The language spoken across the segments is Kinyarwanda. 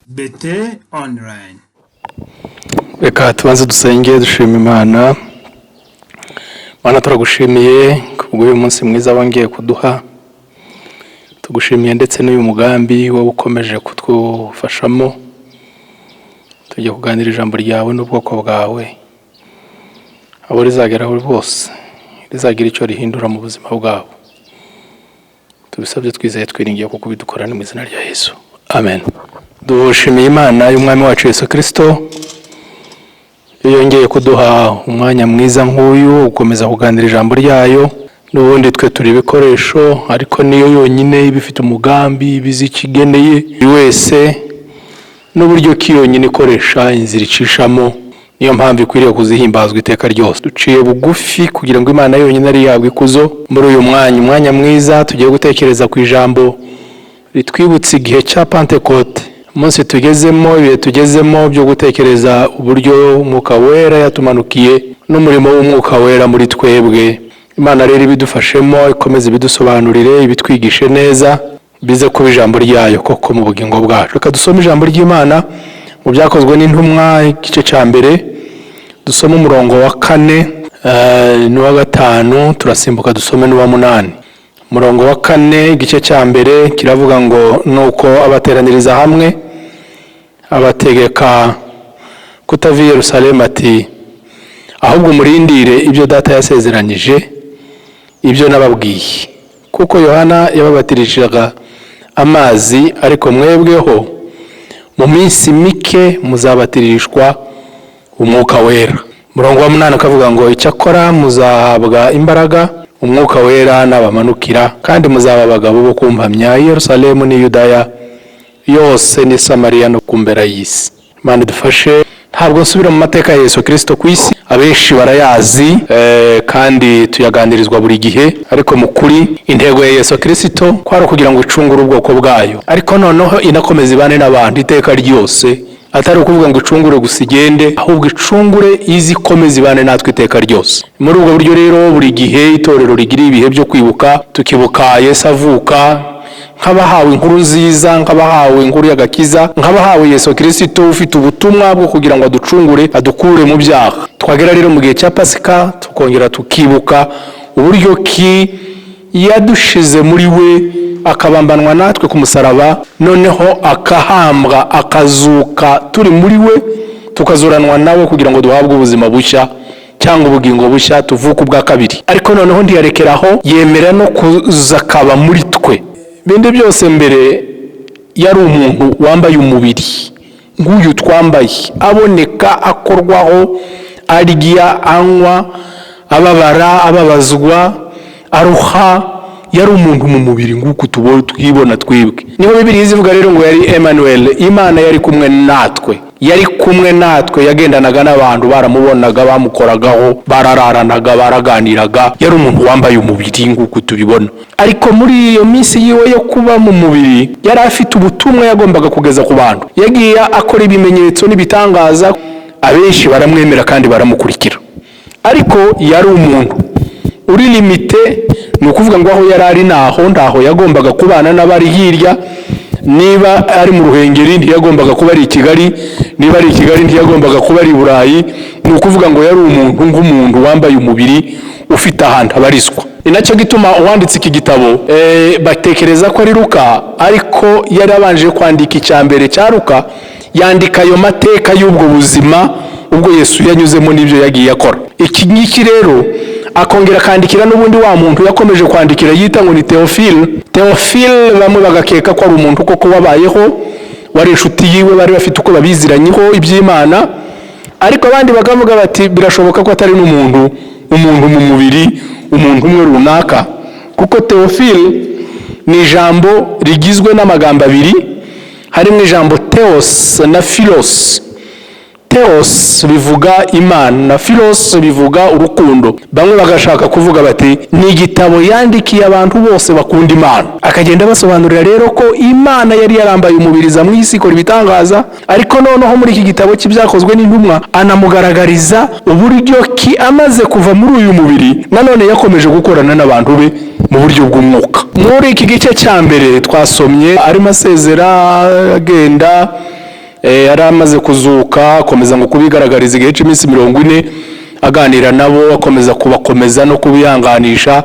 BT Online. Reka tubanze dusenge dushima Imana. Mana, turagushimiye kubw'uyu munsi mwiza wongeye kuduha. Tugushimiye ndetse n'uyu mugambi wowe ukomeje kutwufashamo. Tujya kuganira ijambo ryawe n'ubwoko bwawe, abo rizageraho bose rizagira icyo rihindura mu buzima bwabo. Tubisabye twizeye, twiringiye kuko ubidukora, ni mu izina rya Yesu, amen. Dushimiye Imana y'Umwami wacu Yesu Kirisito iyo yongeye kuduha umwanya mwiza nk'uyu gukomeza kuganira ijambo ryayo. N'ubundi twe turi ibikoresho, ariko niyo yonyine iba ifite umugambi, iba izi icyo igeneye buri wese n'uburyo ki yonyine ikoresha inzira icishamo. Niyo mpamvu ikwiriye kuzihimbazwa iteka ryose. Duciye bugufi kugira ngo Imana yonyine ari ihabwe ikuzo muri uyu mwanya, umwanya mwiza tugiye gutekereza ku ijambo ritwibutsa igihe cya Pantekote, umunsi tugezemo, ibihe tugezemo byo gutekereza uburyo Umwuka Wera yatumanukiye n'umurimo w'Umwuka Wera muri twebwe. Imana rero ibidufashemo, ikomeze ibidusobanurire, ibitwigishe neza, bize kuba ijambo ryayo koko mu bugingo bwacu. Reka dusome ijambo ry'Imana mu Byakozwe n'Intumwa, igice cya mbere, dusome umurongo wa kane n'uwa gatanu, turasimbuka dusome n'uwa munani. Umurongo wa kane, igice cya mbere, kiravuga ngo: "Nuko abateraniriza hamwe, abategeka kutava i Yerusalemu, ati: 'Ahubwo murindire ibyo Data yasezeranyije, ibyo nababwiye. Kuko Yohana yababatirishaga amazi, ariko mwebweho mu minsi mike muzabatirishwa Umwuka Wera.'" Umurongo wa munani akavuga ngo: "Icyakora muzahabwa imbaraga Umwuka Wera nabamanukira, kandi muzaba abagabo bo kumpamya i Yerusalemu n'i Yudaya yose n'i Samariya no ku mpera y'isi." Imana idufashe. Ntabwo nsubira mu mateka ya Yesu Kirisito ku isi, abenshi barayazi, kandi tuyaganirizwa buri gihe. Ariko mu kuri, intego ya Yesu Kirisito kwari ukugira ngo icungure ubwoko bwayo, ariko noneho inakomeza ibane n'abantu iteka ryose. Atari ukuvuga ngo icungure gusa igende, ahubwo icungure izi ikomeza ibane natwe iteka ryose. Muri ubwo buryo rero, buri gihe itorero rigira ibihe byo kwibuka, tukibuka Yesu avuka, nk'abahawe inkuru nziza, nk'abahawe inkuru y'agakiza, nk'abahawe Yesu Kirisito ufite ubutumwa bwo kugira ngo aducungure, adukure mu byaha. Twagera rero mu gihe cya Pasika, tukongera tukibuka uburyo ki yadushize muri we, akabambanwa natwe ku musaraba, noneho akahambwa, akazuka turi muri we, tukazuranwa nawe kugira ngo duhabwe ubuzima bushya cyangwa ubugingo bushya, tuvuke ubwa kabiri. Ariko noneho ntiyarekeraho, yemera no kuza akaba muri twe. Bindi byose, mbere yari umuntu wambaye umubiri nk'uyu twambaye, aboneka, akorwaho, arya, anywa, ababara, ababazwa, aruha. Yari umuntu mu mubiri nk'uku twibona twebwe. Niho Bibiliya izivuga rero ngo yari Emmanuel, Imana yari kumwe natwe. Yari kumwe natwe, yagendanaga n'abantu, baramubonaga, bamukoragaho, barararanaga, baraganiraga. Yari umuntu wambaye umubiri nk'uku tubibona. Ariko muri iyo minsi yiwe yo kuba mu mubiri, yari afite ubutumwa yagombaga kugeza ku bantu. Yagiye akora ibimenyetso n'ibitangaza, abenshi baramwemera kandi baramukurikira. Ariko yari umuntu uri limité, ni ukuvuga ngo aho yari ari naho, ntaho yagombaga kubana n'abari hirya. Niba ari mu Ruhengeri, ntiyagombaga kuba ari i Kigali. Niba ari i Kigali, ntiyagombaga kuba ari i Burayi. Ni ukuvuga ngo yari umuntu nk'umuntu wambaye umubiri, ufite ahantu abarizwa. Ni nacyo gituma uwanditse iki gitabo, batekereza ko ari Luka, ariko yari abanje kwandika icya mbere cya Luka, yandika ayo mateka y'ubwo buzima ubwo Yesu yanyuzemo n'ibyo yagiye akora. Iki ngiki rero akongera akandikira n'ubundi wa muntu yakomeje kwandikira yita ngo ni Theophile. Theophile bamwe bagakeka ko ari umuntu koko wabayeho, wari inshuti yiwe, bari bafite uko babiziranyeho iby'Imana. Ariko abandi bakavuga bati birashoboka ko atari n'umuntu, umuntu mu mubiri, umuntu umwe runaka, kuko Theophile ni ijambo rigizwe n'amagambo abiri, harimo ijambo theos na philos. Theos bivuga Imana, philos bivuga urukundo. Bamwe bagashaka kuvuga bati ni igitabo yandikiye abantu bose bakunda Imana, akagenda basobanurira rero ko Imana yari yarambaye umubiri mu isi, ikora ibitangaza. Ariko noneho muri iki gitabo cy'Ibyakozwe n'Intumwa anamugaragariza uburyo ki amaze kuva muri uyu mubiri, nanone yakomeje gukorana n'abantu be mu buryo bw'umwuka. Muri iki gice cya mbere twasomye, arimo asezera agenda. Yari amaze kuzuka, akomeza ngo kubigaragariza igihe cy'iminsi 40, aganira nabo, akomeza kubakomeza no kubihanganisha.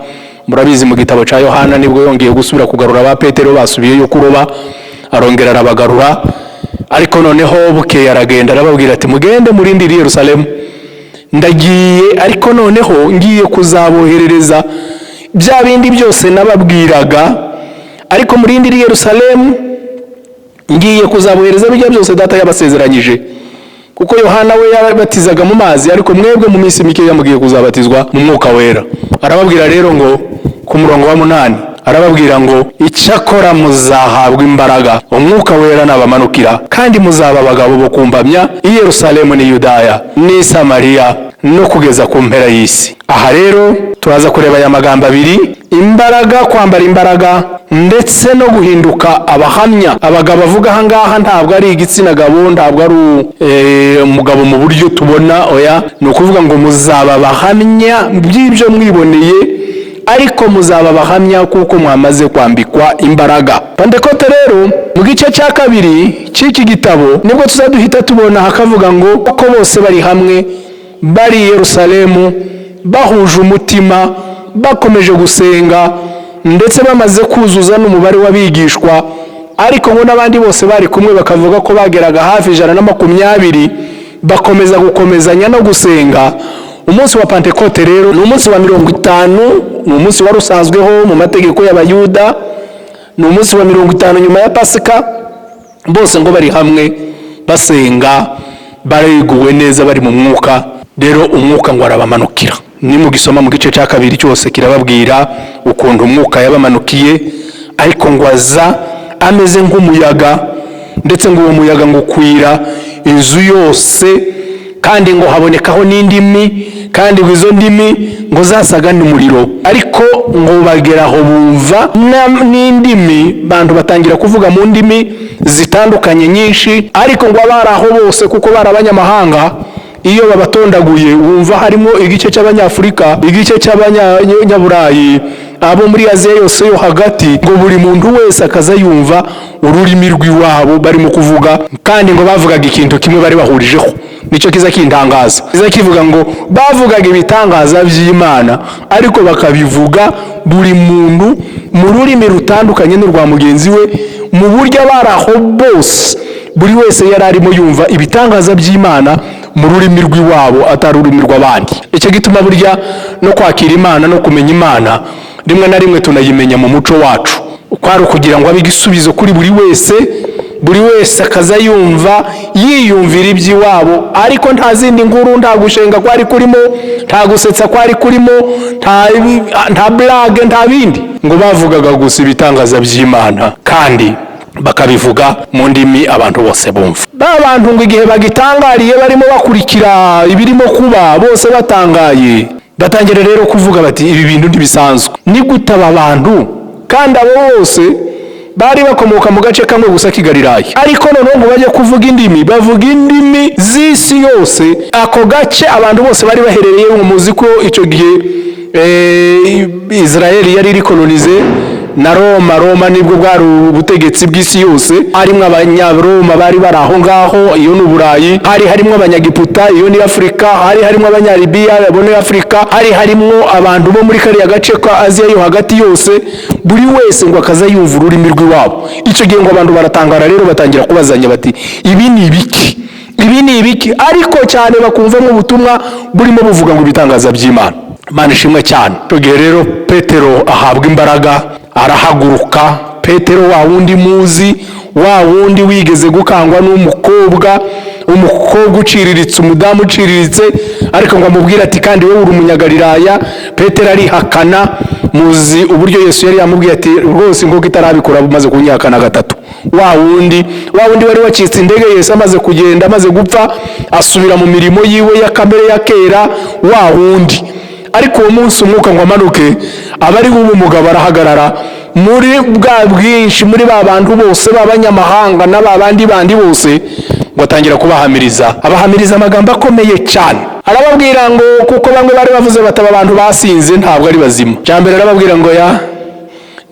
Murabizi, mu gitabo cya Yohana nibwo yongeye gusubira kugarura ba Petero basubiyeyo kuroba, arongera arabagarura. Ariko noneho bukeye aragenda, arababwira ati: "Mugende murindire i Yerusalemu, ndagiye, ariko noneho ngiye kuzaboherereza bya bindi byose nababwiraga. Ariko murindire i Yerusalemu, ngiye kuzabohereza bijya byose Data yabasezeranyije." Kuko Yohana we yabatizaga mu mazi, ariko mwebwe mu minsi mikeya mugiye kuzabatizwa mu Mwuka Wera. Arababwira rero ngo ku murongo wa 8 arababwira ngo: "Icyakora muzahabwa imbaraga Umwuka Wera nabamanukira, kandi muzaba abagabo bo kumpamya i Yerusalemu n'i Yudaya n'i Samariya no kugeza ku mpera y'isi." Aha rero turaza kureba aya magambo abiri: imbaraga, kwambara imbaraga, ndetse no guhinduka abahamya. Abagabo avuga aha ngaha ntabwo ari igitsina gabo, ntabwo ari umugabo mu buryo tubona, oya. Ni ukuvuga ngo muzaba abahamya by'ibyo mwiboneye, ariko muzaba abahamya kuko mwamaze kwambikwa imbaraga. Pantekote rero, mu gice cya kabiri cy'iki gitabo nibwo tuzaduhita tubona hakavuga ngo ko bose bari hamwe, bari i Yerusalemu, bahuje umutima, bakomeje gusenga, ndetse bamaze kuzuza n'umubare w'abigishwa. Ariko ngo n'abandi bose bari kumwe, bakavuga ko bageraga hafi 120, bakomeza gukomezanya no gusenga. Umunsi wa Pantekote rero ni umunsi wa 50, ni umunsi wari usanzweho mu mategeko y'Abayuda, ni umunsi wa 50 nyuma ya Pasika. Bose ngo bari hamwe basenga, bariguwe neza, bari mu mwuka. Rero Umwuka ngo arabamanukira. Nimugisoma mu gice cya kabiri cyose kirababwira ukuntu Umwuka yabamanukiye, ariko ngo aza ameze nk'umuyaga, ndetse ngo uwo muyaga ngo ukwira inzu yose, kandi ngo habonekaho n'indimi, kandi ngo izo ndimi ngo zasaga n'umuriro. Ariko ngo bagera aho bumva n'indimi, bantu batangira kuvuga mu ndimi zitandukanye nyinshi. Ariko ngo abari aho bose, kuko bari abanyamahanga, iyo babatondaguye wumva harimo igice cy'Abanyafurika, igice cy'Abanyaburayi, abo muri Aziya yose yo hagati, ngo buri muntu wese akaza yumva ururimi rw'iwabo barimo kuvuga. Kandi ngo bavugaga ikintu kimwe bari bahurijeho, nicyo kiza kintangaza, kiza kivuga ngo bavugaga ibitangaza by'Imana, ariko bakabivuga buri muntu mu rurimi rutandukanye n'urwa mugenzi we, mu buryo abari aho bose, buri wese yari arimo yumva ibitangaza by'Imana mu rurimi rw'iwabo, atari ururimi rw'abandi. Icyo gituma burya no kwakira Imana no kumenya Imana, rimwe na rimwe tunayimenya mu muco wacu. Kwari ukugira ngo abe igisubizo kuri buri wese, buri wese akaza yumva yiyumvira iby'iwabo. Ariko nta zindi nkuru, nta gushenga kwari kurimo, nta gusetsa kwari kurimo, nta blague, nta bindi. Ngo bavugaga gusa ibitangaza by'Imana, kandi bakabivuga mu ndimi abantu bose bumva. Ba bantu ngo igihe bagitangariye, barimo bakurikira ibirimo kuba, bose batangaye, batangira rero kuvuga bati: "Ibi bintu ntibisanzwe. Ni gute aba bantu?" Kandi abo bose bari bakomoka mu gace kamwe gusa k'i Galilaya, ariko noneho ngo bajye kuvuga indimi, bavuga indimi z'isi yose. Ako gace abantu bose bari baherereye, muzi ko icyo gihe Israel yari iri colonisée na Roma. Roma nibwo bwari ubutegetsi bw'isi yose. Harimo Abanyaroma bari bari aho ngaho, iyo ni Uburayi. Hari harimo Abanyagiputa, iyo ni Afurika. Hari harimo Abanyalibiya, abo ni Afurika. Hari harimo abantu bo muri kariya gace ka Aziya yo hagati yose. Buri wese ngo akaza yumva ururimi rw'iwabo. Icyo gihe ngo abantu baratangara rero, batangira kubazanya bati: "Ibi ni ibiki? Ibi ni ibiki?" Ariko cyane bakumvamo ubutumwa burimo buvuga ngo ibitangaza by'Imana. Imana ishimwe cyane. Icyo gihe rero Petero ahabwa imbaraga, arahaguruka. Petero wa wundi muzi, wa wundi wigeze gukangwa n'umukobwa, umukobwa uciriritse, umudamu uciriritse, ariko ngo amubwire ati: "Kandi wowe uri Umunyagalilaya." Petero arihakana. Muzi uburyo Yesu yari yamubwiye ati: "Rwose inkoko itarabikora umaze kunyihakana gatatu." Wa wundi wari wacitse intege Yesu amaze kugenda, amaze gupfa, asubira mu mirimo yiwe ya kamere ya kera, wa wundi. Ariko uwo munsi Umwuka ngo amanuke, aba ari ubu mugabo arahagarara muri bwa bwinshi, muri ba bantu bose b'abanyamahanga na ba bandi bandi bose, ngo atangira kubahamiriza, abahamiriza amagambo akomeye cyane. Arababwira ngo, kuko bamwe bari bavuze bati: "Aba bantu basinze, ntabwo ari bazima." Cya mbere arababwira ngo ya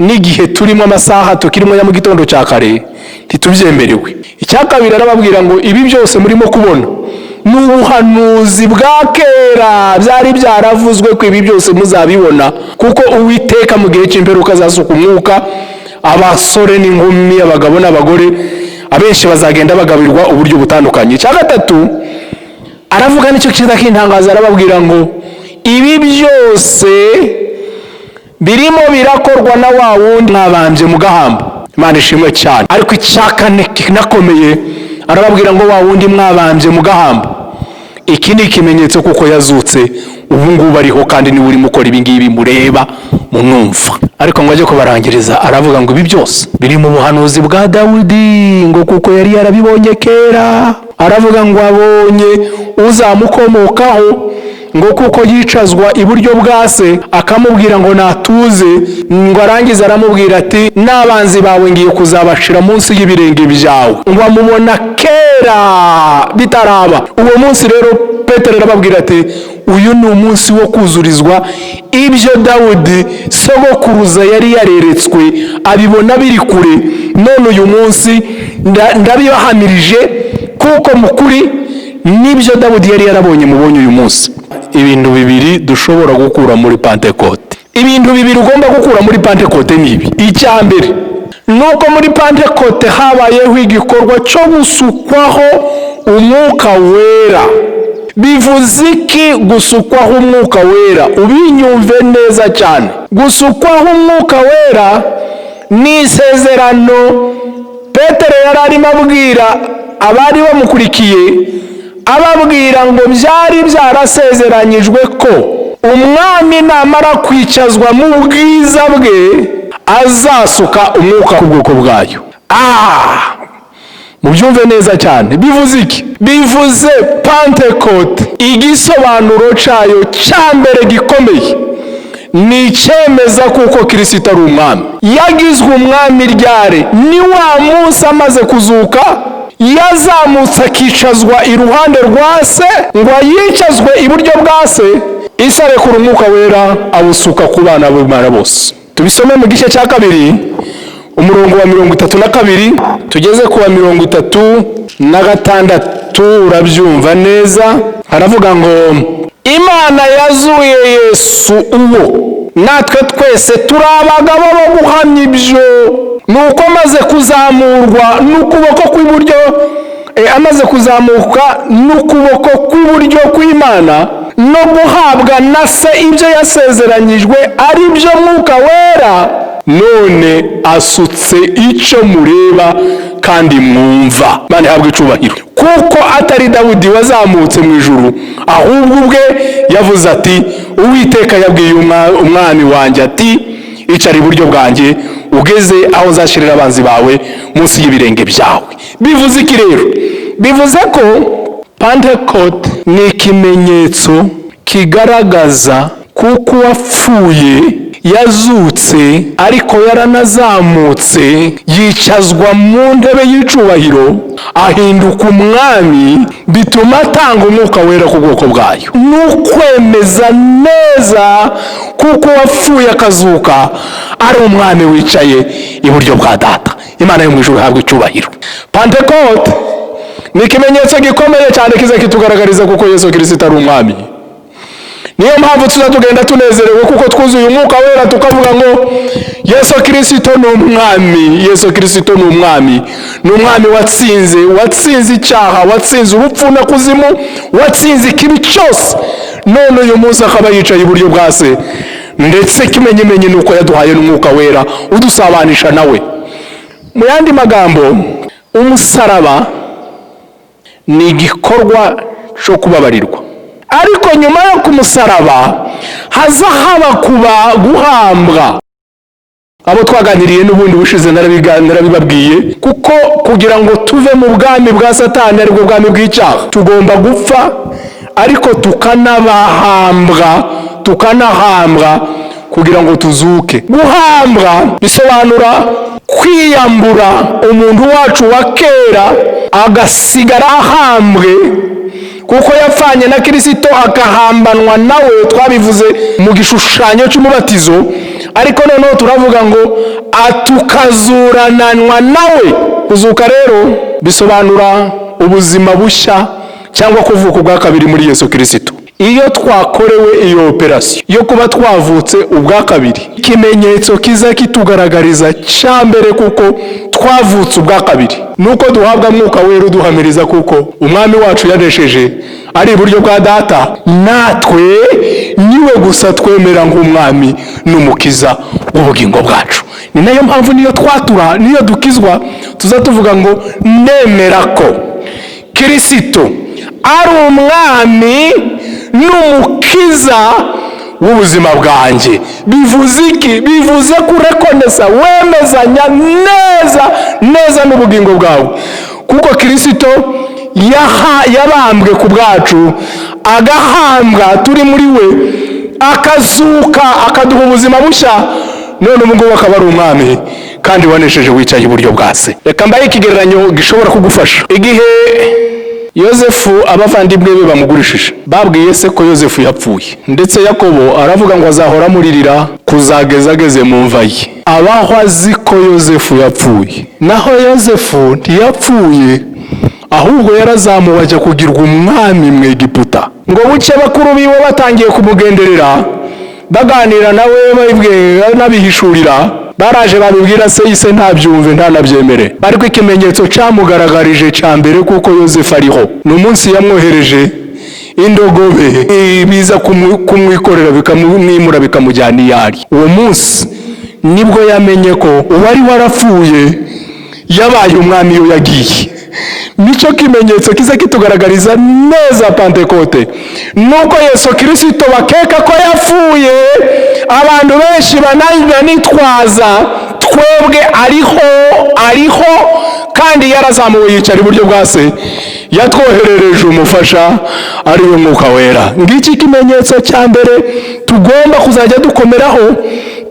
N'igihe turimo, amasaha tukirimo ya mu gitondo cya kare, ntitubyemerewe. Icya kabiri, arababwira ngo ibi byose murimo kubona ni ubuhanuzi bwa kera, byari byaravuzwe ko ibi byose muzabibona, kuko Uwiteka mu gihe cy'imperuka azasuka umwuka, abasore n'inkumi, abagabo n'abagore, abenshi bazagenda bagabirwa uburyo butandukanye. Icya gatatu aravuga, nicyo kiza kintangaza, arababwira ngo ibi byose birimo birakorwa na wa wundi mwabambye mu gahamba. Imana ishimwe cyane. Ariko icya kane kinakomeye, arababwira ngo wa wundi mwabambye mu gahamba, iki ni ikimenyetso kuko yazutse, ubu ngubu ariho, kandi niwe urimo ukora ibi ngibi mureba munumva. Ariko ngo ajye kubarangiriza, aravuga ngo ibi byose biri mu buhanuzi bwa Dawidi, ngo kuko yari yarabibonye kera. Aravuga ngo abonye uzamukomokaho, ngo kuko yicazwa iburyo bwa se, akamubwira ngo natuze, ngo arangize aramubwira ati: "N'abanzi bawe ngiye kuzabashira munsi y'ibirenge byawe." Ngo amubona kera bitaraba. Uwo munsi rero Petero arababwira ati: "Uyu ni umunsi wo kuzurizwa ibyo Dawudi sogokuruza yari yareretswe, abibona biri kure. None uyu munsi ndabibahamirije kuko mu kuri nibyo Dawudi yari yarabonye mubonye uyu munsi." Ibintu bibiri dushobora gukura muri Pantekote, ibintu bibiri ugomba gukura muri Pantekote ni ibi: Icya mbere ni uko muri Pantekote habayeho igikorwa cyo gusukwaho Umwuka Wera. Bivuze iki gusukwaho Umwuka Wera? Ubinyumve neza cyane. Gusukwaho Umwuka Wera ni isezerano Petero yari arimo abwira abari bamukurikiye, ababwira ngo byari byarasezeranyijwe ko umwami namara kwicazwa mu bwiza bwe azasuka umwuka ku bwoko bwayo. Mubyumve neza cyane. Bivuze iki? Bivuze Pantekote, igisobanuro cyayo cya mbere gikomeye ni icyemeza kuko Kirisito ari umwami. Yagizwe umwami ryare? Ni wa munsi amaze kuzuka, yazamutse akicazwa iruhande rwa se, ngo yicazwe iburyo bwa se, isi arekura Umwuka Wera awusuka ku bana b'Imana bose. Tubisome mu gice cya 2, umurongo wa 32 tugeze ku wa 36, urabyumva neza. Haravuga ngo: "Imana yazuye Yesu uwo, natwe twese turi abagabo bo guhamya ibyo. Nuko amaze kuzamurwa n'ukuboko kw'iburyo, amaze kuzamuka n'ukuboko kw'iburyo kw'Imana no guhabwa na se ibyo yasezeranyijwe, ari byo Mwuka Wera, none asutse icyo mureba kandi mwumva." Imana ihabwa icubahiro, kuko atari Dawudi wazamutse mu ijuru, ahubwo ubwe yavuze ati: "Uwiteka yabwiye umwami wanjye ati: 'Icara iburyo bwanjye ugeze aho nzashyirira abanzi bawe munsi y'ibirenge byawe.'" Bivuze iki rero? Bivuze ko Pantekote ni ikimenyetso kigaragaza kuko uwapfuye yazutse, ariko yaranazamutse yicazwa mu ntebe y'icubahiro, ahinduka umwami, bituma atanga Umwuka Wera ku bwoko bwayo. Ni ukwemeza neza kuko uwapfuye akazuka ari umwami wicaye iburyo bwa Data. Imana yo mu ijuru ihabwa icyubahiro. Pantekote ni ikimenyetso gikomeye cyane kiza kitugaragariza kuko Yesu Kirisito ari umwami. Niyo mpamvu tuza tugenda tunezerewe kuko twuzuye Umwuka Wera, tukavuga ngo Yesu Kirisito ni umwami, Yesu Kirisito ni umwami, ni umwami watsinze, watsinze icyaha, watsinze urupfu na kuzimu, watsinze ikibi cyose, none uyu munsi akaba yicaye iburyo bwa se. Ndetse kimenyimenyi ni uko yaduhaye n'Umwuka Wera udusabanisha nawe. Mu yandi magambo, umusaraba ni igikorwa cyo kubabarirwa, ariko nyuma yo ku musaraba haza haba kuba guhambwa. Abo twaganiriye n'ubundi bushize narabibabwiye, kuko kugira ngo tuve mu bwami bwa Satani, aribwo bwami bw'icyaha, tugomba gupfa, ariko tukanabahambwa, tukanahambwa kugira ngo tuzuke. Guhambwa bisobanura kwiyambura umuntu wacu wa kera, agasigara ahambwe, kugira ngo tuzamurwe. Kuko yapfanye na Kirisito agahambanwa nawe. Twabivuze mu gishushanyo cy'umubatizo, ariko noneho turavuga ngo tukazurananwa nawe. Kuzuka rero bisobanura ubuzima bushya cyangwa kuvuka ubwa kabiri muri Yesu Kirisito. Iyo twakorewe iyo operasiyo yo kuba twavutse ubwa kabiri, ikimenyetso kiza kitugaragariza cya mbere kuko twavutse ubwa kabiri nuko duhabwa Mwuka Wera uduhamiriza kuko Umwami wacu yanesheje, ari iburyo bwa Data, natwe niwe gusa twemera nk'Umwami n'Umukiza w'ubugingo bwacu. Ni nayo mpamvu niyo twatura, niyo dukizwa, tuza tuvuga ngo: "Nemera ko Kirisito ari Umwami n'Umukiza w'ubuzima bwanjye." Bivuze iki? Bivuze kurekonesa, wemezanya neza neza n'ubugingo bwawe kuko Kirisito yabambwe ku bwacu, agahambwa turi muri we, akazuka akaduha ubuzima bushya, none ubu ngubu akaba ari Umwami kandi wanesheje, wicaye iburyo bwa Se. Reka mbahe ikigereranyo gishobora kugufasha. Igihe Yosefu abavandimwe be bamugurishije, babwiye se ko Yosefu yapfuye, ndetse Yakobo aravuga ngo azahora amuririra kuzageza ageze mu mva ye. Abaho azi ko Yosefu yapfuye, naho Yosefu ntiyapfuye, ahubwo yarazamuwe ajya kugirwa umwami mu Egiputa. Ngo buke bakuru biwe batangiye kumugenderera, baganira nawe, n'abihishurira, baraje babibwira se, ise ntabyumve, ntanabyemere. Ariko ikimenyetso cyamugaragarije cya mbere kuko Yosefu ariho ni umunsi yamwohereje indogobe, biza kumwikorera, bikamwimura, bikamujyana iyo ari. Uwo munsi nibwo yamenye ko uwari warapfuye yabaye umwami iyo yagiye. Nicyo kimenyetso kiza kitugaragariza neza Pantekote, nuko Yesu Kirisito bakeka ko yapfuye, abantu benshi banitwaza, twebwe ariho, ariho kandi yarazamuwe, yicara iburyo bwa Se, yatwoherereje umufasha ari we Mwuka Wera. Ngiki ikimenyetso cya mbere tugomba kuzajya dukomeraho,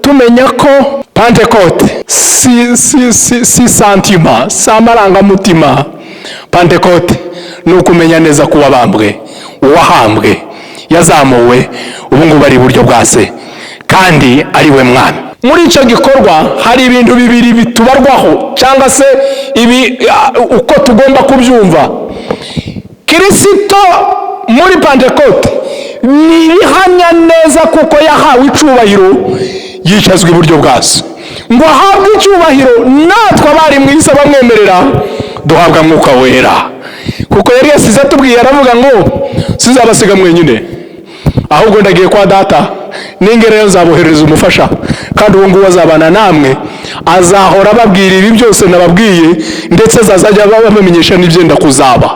tumenya ko Pantekote si sentiment, si amarangamutima. Pantekote ni ukumenya neza ko uwabambwe, uwahambwe, yazamuwe, ubu ngubu ari iburyo bwa Se kandi ari we Mwami. Muri icyo gikorwa hari ibintu bibiri bitubarwaho, cyangwa se ibi uko tugomba kubyumva. Kirisito muri Pantekote ni ibihamya neza kuko yahawe icubahiro, yicazwa iburyo bwa Se. Ngo ahabwe icyubahiro, natwe abari mu isi bamwemerera duhabwa Mwuka Wera, kuko yari yasize atubwiye, aravuga ngo: "Sinzabasiga mwenyine, ahubwo ndagiye kwa Data, ningerayo nzaboherereza umufasha, kandi uwo nguwo azabana namwe, azahora ababwira ibi byose nababwiye, ndetse azajya babamenyesha n'ibyenda kuzaba.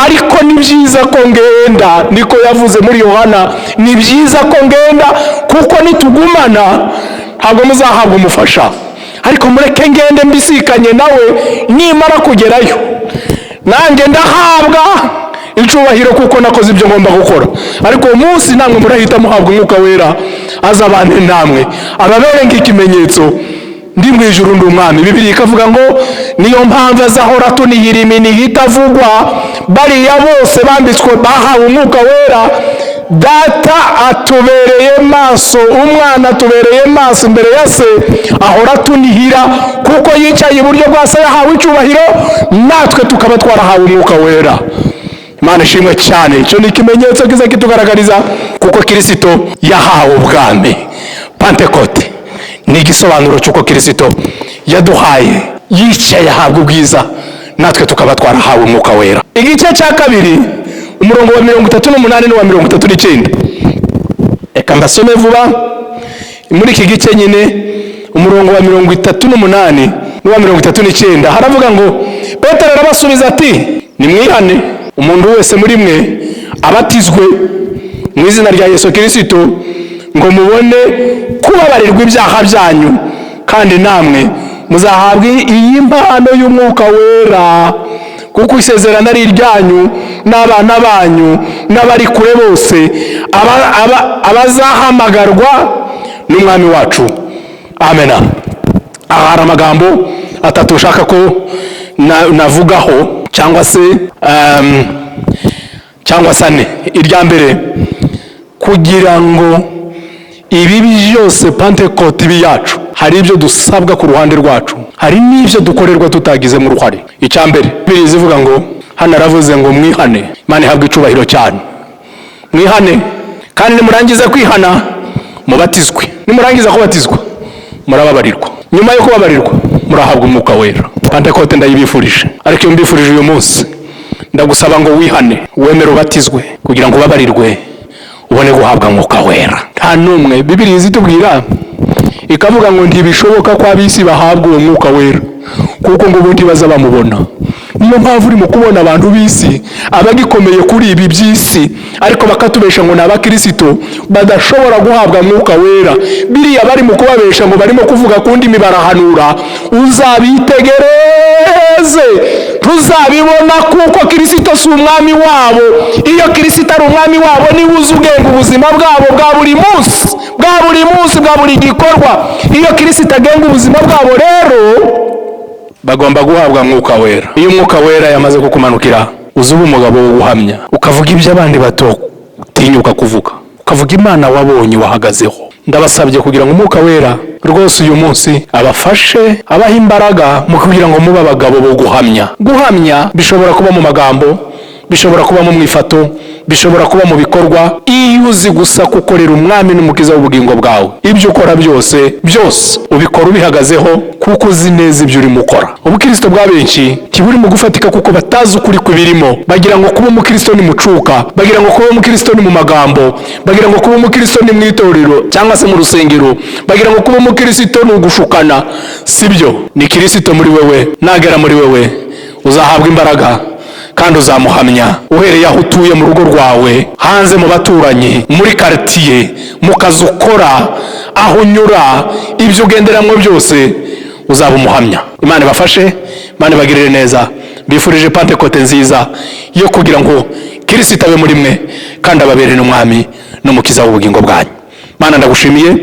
Ariko ni byiza ko ngenda." Niko yavuze muri Yohana: "Ni byiza ko ngenda, kuko nitugumana ntabwo muzahabwa umufasha, ariko mureke ngende mbisikanye nawe. Nimara kugerayo nanjye ndahabwa icubahiro kuko nakoze ibyo ngomba gukora. Ariko uwo munsi namwe murahita muhabwa Umwuka Wera, azabane namwe, ababere nk'ikimenyetso. Ndi mu ijuru, ndi umwami." Bibiliya ikavuga ngo niyo mpamvu azahora atunihira iminiho itavugwa. Bariya bose bambitswe, bahawe Umwuka Wera, Data atubereye maso, Umwana atubereye maso imbere ya Se, ahora atunihira kuko yicaye iburyo bwa Se, yahawe icyubahiro, natwe tukaba twarahawe Umwuka Wera. Imana ishimwe cyane. Icyo ni ikimenyetso kiza kitugaragariza kuko Kirisito yahawe ubwami. Pantekote ni igisobanuro cy'uko Kirisito yaduhaye, yicaye ahabwa ubwiza, natwe tukaba twarahawe Umwuka Wera. Igice cya kabiri, umurongo wa 38 n'uwa 39, reka mbasome vuba. Muri iki gice nyine, umurongo wa 38 n'uwa 39, haravuga ngo: "Petero arabasubiza ati: 'Nimwihane, umuntu wese muri mwe abatizwe mu izina rya Yesu Kirisito ngo mubone kubabarirwa ibyaha byanyu, kandi namwe muzahabwa iyi mpano y'Umwuka Wera, kuko isezerano ari iryanyu n'abana banyu n'abari kure bose, abazahamagarwa n'Umwami wacu.'" Amena. Aha hari amagambo atatu ushaka ko navugaho cyangwa se Cyangwa se ane. Irya mbere, kugira ngo ibi byose, Pantekote ibi yacu, hari ibyo dusabwa ku ruhande rwacu, hari n'ibyo dukorerwa tutagizemo uruhare. Icya mbere, Bibiliya ivuga ngo, hano aravuze ngo mwihane. Imana ihabwa icubahiro cyane. Mwihane, kandi nimurangiza kwihana mubatizwe. Nimurangiza kubatizwa murababarirwa. Nyuma yo kubabarirwa murahabwa Umwuka Wera. Pantekote ndayibifurije, ariko iyo mbifurije uyu munsi, ndagusaba ngo wihane, wemere ubatizwe kugira ngo ubabarirwe, ubone guhabwa Mwuka Wera. Nta n'umwe. Bibiliya izitubwira ikavuga ngo ntibishoboka ko ab'isi bahabwa uwo Mwuka Wera, kuko ngo ubundi baza bamubona. Niyo mpamvu urimo kubona abantu b'isi, abagikomeye kuri ibi by'isi, ariko bakatubesha ngo ni abakirisito, badashobora guhabwa Mwuka Wera. Biriya bari mu kubabesha ngo barimo kuvuga ku ndimi, barahanura, uzabitegereze ntuzabibona, kuko Kirisito si umwami wabo. Iyo Kirisito ari umwami wabo, niwe uzi ugenga ubuzima bwabo bwa buri munsi, bwa buri munsi, bwa buri gikorwa. Iyo Kirisito agenga ubuzima bwabo rero, bagomba guhabwa Mwuka Wera. Iyo Umwuka Wera yamaze kukumanukira, uza uba umugabo wo guhamya, ukavuga ibyo abandi batotinyuka kuvuga, ukavuga Imana wabonye, wahagazeho. Ndabasabye kugira ngo Umwuka Wera rwose uyu munsi abafashe, abahe imbaraga mu kugira ngo mube abagabo bo guhamya. Guhamya bishobora kuba mu magambo, bishobora kuba mu mwifato, bishobora kuba mu bikorwa. Iyo uzi gusa gukorera Umwami n'Umukiza w'ubugingo bwawe, ibyo ukora byose byose ubikora ubihagazeho, kuko uzi neza ibyo urimo ukora. Ubukristo bwa benshi ntiburi mu gufatika, kuko batazi ukuri kubirimo. Bagira ngo kuba umukristo ni mucuka, bagira ngo kuba umukristo ni mu magambo, bagira ngo kuba umukristo ni mu itorero cyangwa se mu rusengero, bagira ngo kuba umukristo ni ugushukana. Sibyo, ni Kirisito muri wewe. Nagera muri wewe uzahabwa imbaraga kandi uzamuhamya, uhereye aho utuye mu rugo rwawe, hanze mu baturanyi, muri quartier, mu kazi ukora, aho unyura, ibyo ugenderamo byose uzaba umuhamya. Imana ibafashe, Imana ibagirire neza. Mbifurije Pantekote nziza yo kugira ngo Kirisito abe muri mwe kandi ababere n'Umwami n'Umukiza w'ubugingo bwanyu. Mana, ndagushimiye,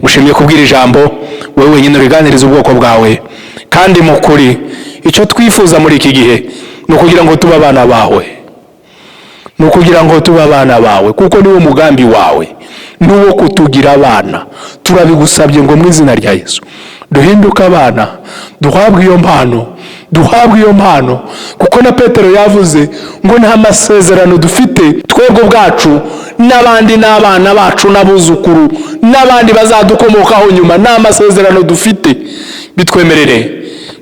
ngushimiye kubwira ijambo wowe wenyine uriganiriza ubwoko bwawe. Kandi mu kuri icyo twifuza muri iki gihe ni ukugira ngo tube abana bawe, ni ukugira ngo tube abana bawe, kuko niwo mugambi wawe, n'uwo kutugira abana. Turabigusabye ngo mu izina rya Yesu duhinduke abana, duhabwe iyo mpano, duhabwe iyo mpano, kuko na Petero yavuze ngo nta masezerano dufite twebwe ubwacu n'abandi n'abana bacu n'abuzukuru n'abandi bazadukomokaho nyuma. Nta masezerano dufite. Bitwemerere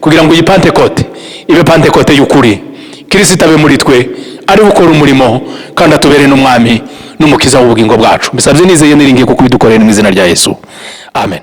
kugira ngo iyi Pantekote ibe Pantekote y'ukuri, Kirisito abe muri twe, ari gukora umurimo kandi atubere n'Umwami n'Umukiza w'ubugingo bwacu. Mbisabye nizeye, niringiye kuko ubidukorera, mu izina rya Yesu, amen.